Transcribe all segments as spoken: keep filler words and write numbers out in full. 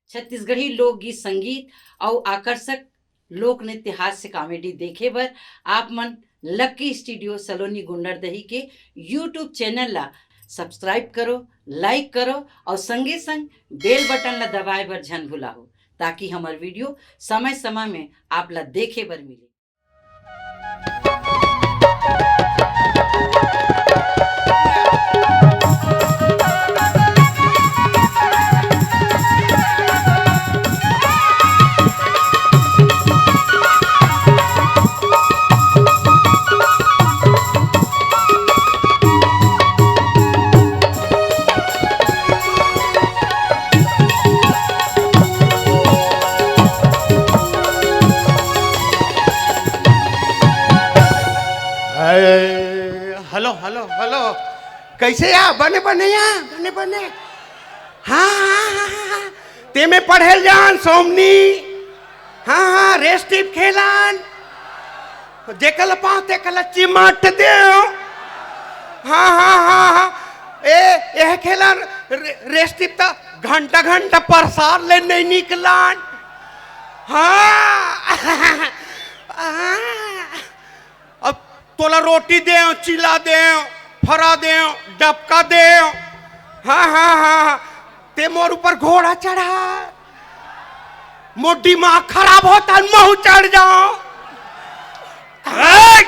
छत्तीसगढ़ी लोकगीत, संगीत अउ आकर्षक लोक नृत्य हास्य comedy देखे बर आप मन लक्की स्टूडियो सलोनी गुंडरदेही के YouTube चैनल ला subscribe करो, like करो अउ संगे संग bell button ला दबाए बर झन भुलाहू, ताकि हमर video समय समय में आप ला देखे बर मिले। Hello, hello, hello. कैसे या? बने, बने या? बने, बने। हाँ, हाँ, हाँ, हाँ, हाँ। ते में पढ़ेल जान, सोमनी। हाँ, हाँ, रेस्टिप खेलान। जेकल पाते कल चिमट देव। हाँ, हाँ, हाँ, हाँ। ए, एह खेलान रे-, रेस्टिप त घंटा, घंटा प्रसाद ले नहीं निकलान। हाँ। हाँ। अब तोला रोटी देव, चिला देव, फरा देव, डबका देव। हाँ, हाँ, हाँ, हाँ। ते मोर ऊपर घोड़ा चढ़ा। मोर दिमाग खराब होता, महू चढ़ जाओ। ए!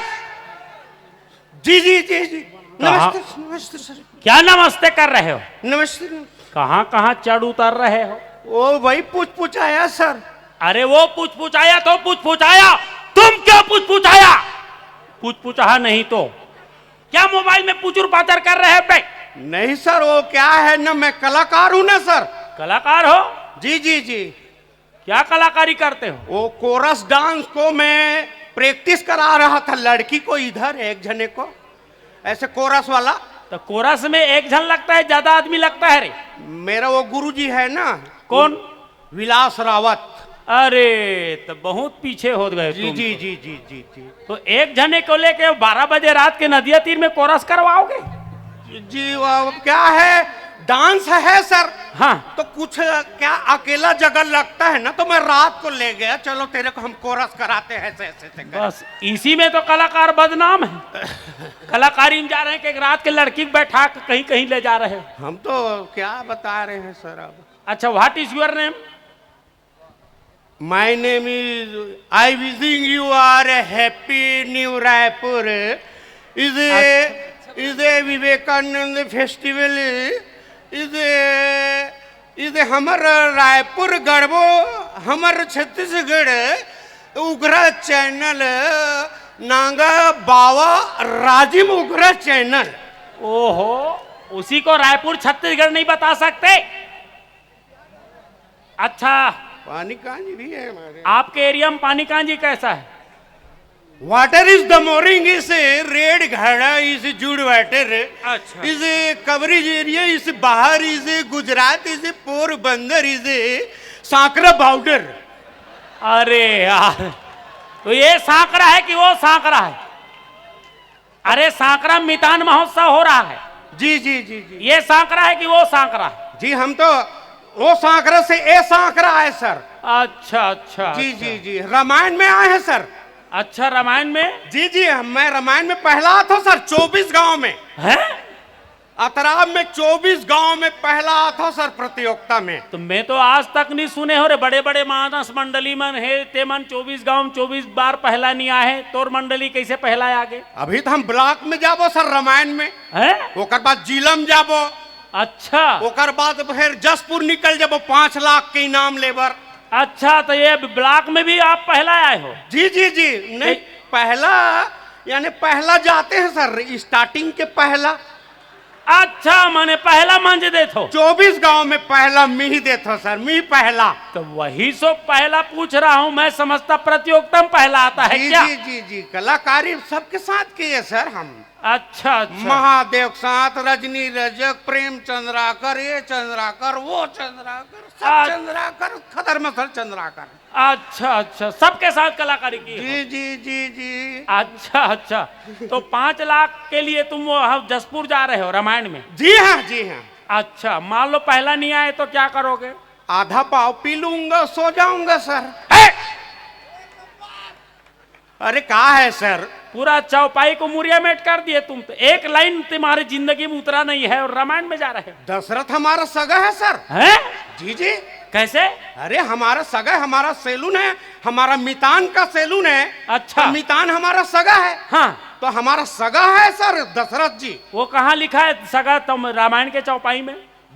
जी, जी, जी, जी। कहाँ? नमस्ते, नमस्ते सर। क्या नमस्ते कर रहे हो? नमस्ते। कहाँ, कहाँ चढ़ उतर रहे हो? ओ भाई, पूछ पूछ आया सर। अरे वो पूछ पूछ आया तो पूछ पूछ आया, तुम क्यों पूछ पूछ आया? पूछ पूछ आया नहीं तो क्या मोबाइल में पुचुर पाचर कर रहे हो बे? नहीं सर, वो क्या है ना, मैं कलाकार हूँ ना सर। कलाकार हो? जी, जी, जी। क्या कलाकारी करते हो? वो कोरस डांस को मैं प्रैक्टिस करा रहा था लड़की को, इधर एक जने को, ऐसे कोरस वाला। तो कोरस में एक जन लगता है, ज्यादा आदमी लगता है रे? मेरा वो गुरुजी है ना। कौन? विलास रावत। अरे, तो बहुत पीछे हो गए जी, तुम जी, तो। जी, जी, जी, जी। तो एक जने को लेके बारह बजे रात के नदिया तीर में कोरस करवाओगे? जी, वो क्या है, डांस है सर। हाँ। तो कुछ क्या अकेला जगह लगता है ना, तो मैं रात को ले गया, चलो तेरे को हम कोरस कराते हैं, ऐसे, ऐसे, ऐसे कर। बस इसी में तो कलाकार बदनाम है। कलाकारी में जा रहे हैं कि एक रात के लड़की को बैठा के कहीं, कहीं ले जा रहे हो। हम तो क्या बता रहे हैं सर अब। अच्छा, what is your name? My name is, I wishing you are a happy new Raipur. Is a, अच्छा। Is a Vivekanand festival. Is a, is a हमर रायपुर गढ़बो, हमर छत्तीसगढ़ उगरा चैनल, नांगा बावा राजिम उगरा चैनल। ओहो, उसी को रायपुर छत्तीसगढ़ नहीं बता सकते? अच्छा, पानी कांजी भी है हमारे। आपके एरिया में पानी कांजी कैसा है? Water is the morning is red घड़ा is जुड़ water। अच्छा। Is coverage area is बाहर is Gujarat is Porbandar is Sankra border. अरे यार, तो ये सांकरा है कि वो सांकरा है? अरे, सांकरा मितान महोत्सव हो रहा है। जी, जी, जी, जी। ये सांकरा है कि वो सांकरा? जी, हम तो वो सांकरा से ए सांकरा आए सर। अच्छा, अच्छा, जी, अच्छा। जी, जी, रामायण में आए हैं सर। अच्छा, रामायण में? जी, जी, हम, मैं रामायण में पहला था सर, चौबीस गांव में। हैं? अतराब में चौबीस गांव में पहला था सर प्रतियोगिता में। तो मैं तो आज तक नहीं सुने हो रे, बड़े बड़े मानस मंडली मन है, ते मन चौबीस गांव में चौबीस बार पहला नहीं आए, तोर मंडली कैसे पहला आ गए? अभी तो हम ब्लॉक में जाबो सर रामायण में। हैं? ओकर बाद जिला में जाबो। अच्छा। ओकर बाद फिर जसपुर निकल जाबो पाँच लाख के इनाम लेबर। अच्छा, तो ये ब्लॉक में भी आप पहला आए हो? जी, जी, जी। नहीं, ए- पहला, यानी पहला जाते हैं सर, स्टार्टिंग के पहला। अच्छा, माने पहला मंज देथो? चौबीस गांव में पहला मी ही देथो सर, मी पहला। तो वही सो पहला पूछ रहा हूँ, मैं समझता प्रतियोगिता में पहला आता है जी, क्या? जी, जी, जी, कलाकारी सबके साथ किए सर हम। अच्छा, अच्छा। महादेव के साथ, रजनी रजक, प्रेम चंद्राकर, ये चंद्राकर, वो चंद्राकर, सब अच्छा। चंद्राकर, खदर मसर चंद्राकर। अच्छा, अच्छा, सबके साथ कलाकारी की हो? जी, जी, जी, जी। अच्छा, अच्छा, तो पाँच लाख के लिए तुम वो, हाँ, जसपुर जा रहे हो रामायण में? जी हाँ, जी हाँ। अच्छा, मान लो पहला नहीं आए तो क्या करोगे? आधा पाव पी लूंगा, सो जाऊंगा सर। हे! अरे, क्या है सर? पूरा चौपाई को मुरिया मेट कर दिए तुम तो। एक लाइन तुम्हारी जिंदगी में उतरा नहीं है और रामायण में जा रहे हो। दशरथ हमारा सगा है सर। हैं? जी, जी। कैसे? अरे, हमारा सगा है, हमारा सैलून है, हमारा मितान का सैलून है। अच्छा। तो मितान हमारा सगा है। हाँ। तो हमारा सगा है सर दशरथ जी। वो कहाँ लिखा है सगा तुम रामायण के चौपाई में?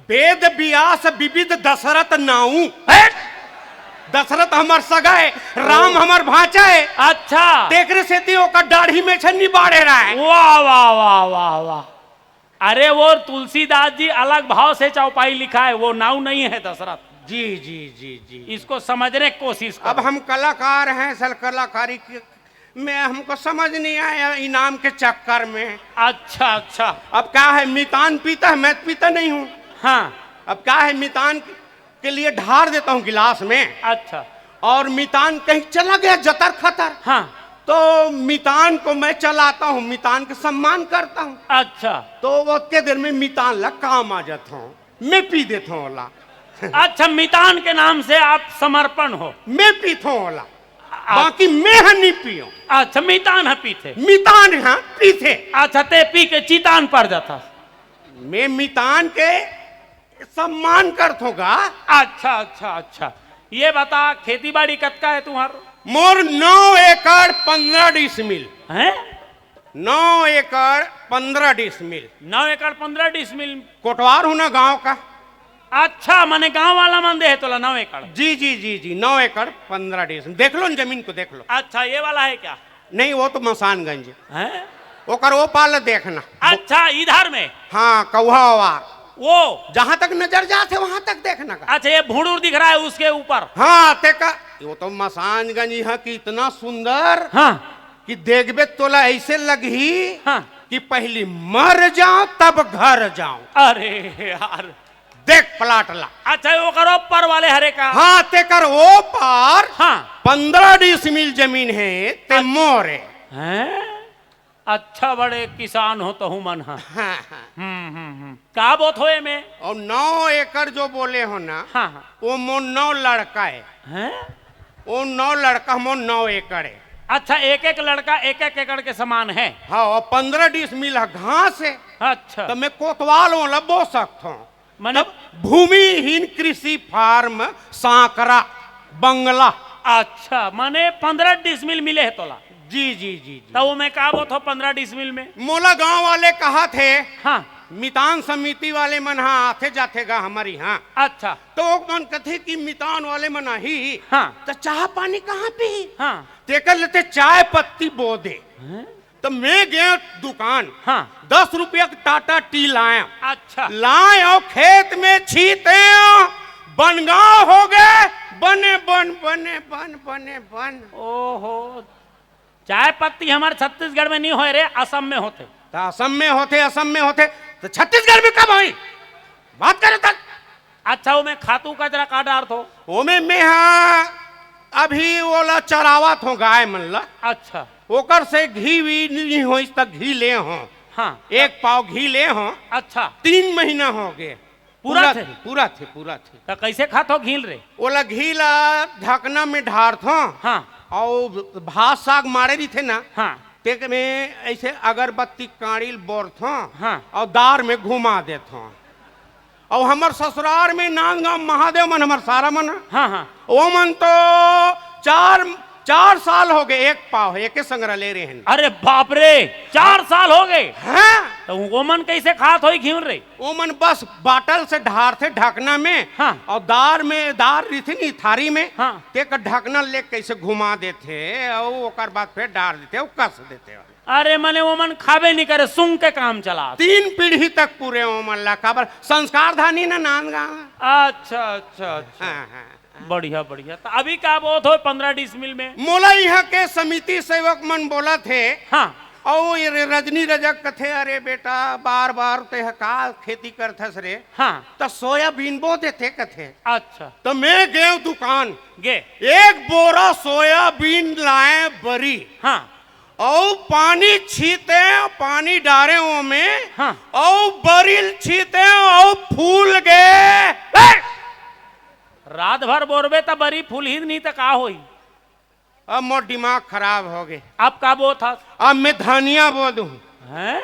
वेद व्यास विविध दशरथ नाऊ। हैं? दशरथ हमर सगा है, राम हमर भांचा है। अच्छा। तेकरे सेती ओकर दाढ़ी में छन्नी बाढ़े रहा है। वाह, वाह, वाह, वाह, वाह। अरे, वो तुलसीदास जी अलग भाव से चौपाई लिखा है, वो नाऊ नहीं है दशरथ। जी, जी, जी, जी। इसको समझने की कोशिश करो। अब हम कलाकार हैं, सल कलाकारी की में हमको समझ नहीं आया इनाम के चक्कर में। अच्छा, अच्छा। अब क्या है, मितान पीता है, मैं पीता नहीं हूँ। हाँ। अब क्या है, मितान के लिए ढार देता हूँ गिलास में। अच्छा। और मितान कहीं चला गया जतर खतर। हाँ। तो मितान को मैं चलाता हूँ, मितान के सम्मान करता हूँ। अच्छा। तो वो के देर में मितान ला काम आ जाता हूँ, मैं पी देता हूँ ओला। अच्छा, मितान के नाम से आप समर्पण हो। मैं पीता हूँ ओला, आ- बाकी मैं ह नहीं पियो। अच्छा, मितान ह पीथे। मितान ह पीथे। अच्छा, ते पी के चितान पर जाता। मैं मितान के सम्मान करत हों गा। अच्छा, अच्छा, अच्छा। ये बता, खेती बाड़ी कतका है तुम्हार? मोर नौ एकड़ पन्द्रह डिसमिल। हैं? नौ एकड़ पन्द्रह डिसमिल। नौ एकड़ पन्द्रह डिसमिल। कोटवार हूँ ना गांव का। अच्छा, मने गांव वाला मन दे है तोला नौ एकड़? जी, जी, जी, जी, नौ एकड़ पन्द्रह डिसमिल। देख लो न जमीन को, देख लो। अच्छा, ये वाला है क्या? नहीं, वो तो मसानगंज। हैं? ओकर ओ पार ले देखना। अच्छा, इधर में? हाँ, कौहा वार। वो? जहाँ तक नजर जात है, वहाँ तक देखना का। अच्छा, ये भुड़ुर दिख रहा है उसके ऊपर। हाँ, ते का, वो तो मसानगंज है कि इतना सुंदर हाँ। कि देखबे तोला ऐसे लगही हाँ। कि पहली मर जाओ तब घर जाओ। अरे यार। देख प्लाट ला। अच्छा, ओकर ऊपर वाले हरे का? हाँ, तेकर ओ पार हाँ। पन्द्रह डिसमिल जमीन है, ते अच्छा। मोर है। हैं? अच्छा, बड़े किसान हो तहू मन हा। हाँ, हाँ। हम्म, हम्म, हम्म। का बोत हो एमे? और नौ एकड़ जो बोले हो ना, हाँ, हाँ। वो मोर नौ लड़का है। हैं? वो नौ लड़का मोर नौ एकड़ है। अच्छा, एक एक लड़का एक एक एकड़ के समान है। हाँ, और पन्द्रह डिसमिल ह घास है। अच्छा। तो मैं कोतवाल ओला बो सकत हूँ। माने तब भूमिहीन कृषि फार्म सांकरा बंगला। अच्छा, माने पन्द्रह डिसमिल मिले है तोला? जी, जी, जी, जी। तो वो मैं का बोत हो पन्द्रह डिसमिल में? मोला गांव वाले कहा थे, हाँ। मितान समिति वाले मन हा आथे जाथे गा हमर यहाँ। अच्छा। तो वो मन कथे कि मितान वाले मन आही, हाँ। तो चाह पानी कहाँ पी? हाँ। तेकर लेते चाय पत्ती बो दे। हैं? तो मैं गया दुकान, हाँ। दस रुपया का टाटा टी लाया। अच्छा। लाए और खेत में छीते, बनगांव हो गए, बने बन, बने बन, बने बन। ओहो, चाय पत्ती हमारे छत्तीसगढ़ में नहीं होए रे, असम में होथे। तो असम में होथे, असम में होथे, तो छत्तीसगढ़ में कब होई? बात करे तक। अच्छा, ओमे खातू कचरा का डारथो? ओमे मैं हा अभी ओला चरावत हों गाय मन ला। अच्छा। ओकर से घी भी नहीं होइस त घी ले हों। हाँ। एक पाव घी ले हों। अच्छा। तीन महीना हो गए। पूरा पूरा थे? थे, पूरा थे, पूरा थे। त कैसे खाथो घी ल रे? ओला घी ला ढकना में ढारथो। हाँ। और भात साग मारे रहिथे ना। हाँ। तेक में ऐसे अगरबत्ती काड़ी ल बोरथो। हाँ। और दार में घुमा देथो। अउ हमर ससुरार में नांदगांव महादेव मन, हमर सारा मन, हाँ, हाँ। ओमन तो चार, चार साल हो गए, एक पाव, एके संग रले रहेन। अरे बाप रे, चार साल हो गए। हाँ। तो ओमन कैसे खात होई घी ल रे? ओमन बस बाटल से ढारथे ढकना में, हाँ। और दार में, दार रहिथे नी थारी में, हाँ। तेकर ढकना ले कैसे घुमा देथे, और ओकर बाद फिर डार देथे, और कस देथे। अरे मने ओमन खाबे नहीं करे, सूंघ के काम चला। तीन पीढ़ी तक पूरे ओमन ला, काबर संस्कार धानी ना नांदगांव। अच्छा, अच्छा, अच्छा। हाँ, हाँ, हाँ। बढ़िया, बढ़िया। तो अभी का बोत हो पन्द्रह डिसमिल में? मोला यहाँ के समिति सेवक मन बोलथे। हाँ। और ये रे-, रजनी रजक कथे, "अरे बेटा, बार बार ते ह का खेती करथस रे?" हाँ। त सोयाबीन बो देथे कथे। अच्छा। त मैं गेंव दुकान, गे। एक बोरा सोयाबीन लाए बरी। हाँ। अउ पानी छीते, पानी डारे ओमे, हाँ। अउ बरिल छीते, अउ फूल गे। ए! रात भर बोरबे त बरी फूलही नहीं त का होई? अब मोर दिमाग खराब हो गए। अब का बोत हस? अब मैं धनिया बो दूं। हैं?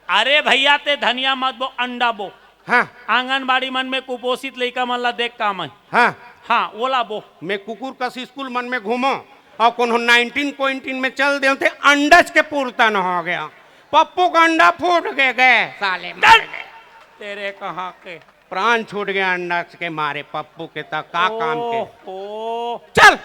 अरे भैया, ते धनिया मत बो, अंडा बो। हाँ। आंगनबाड़ी मन में कुपोषित लइका मन ला देख का मैं। हाँ। हाँ, ओला बो। मैं कुकुर कस स्कूल मन में घूमो और कोनो नाइनटीन क्विंटीन में चल दे ते अंडज के पुरतन हो गया। पप्पू का अंडा फूट के गए साले, मर गए। तेरे कहाँ के? प्राण छूट गया अंडज के मारे, पप्पू के त का काम के। ओहो। चल।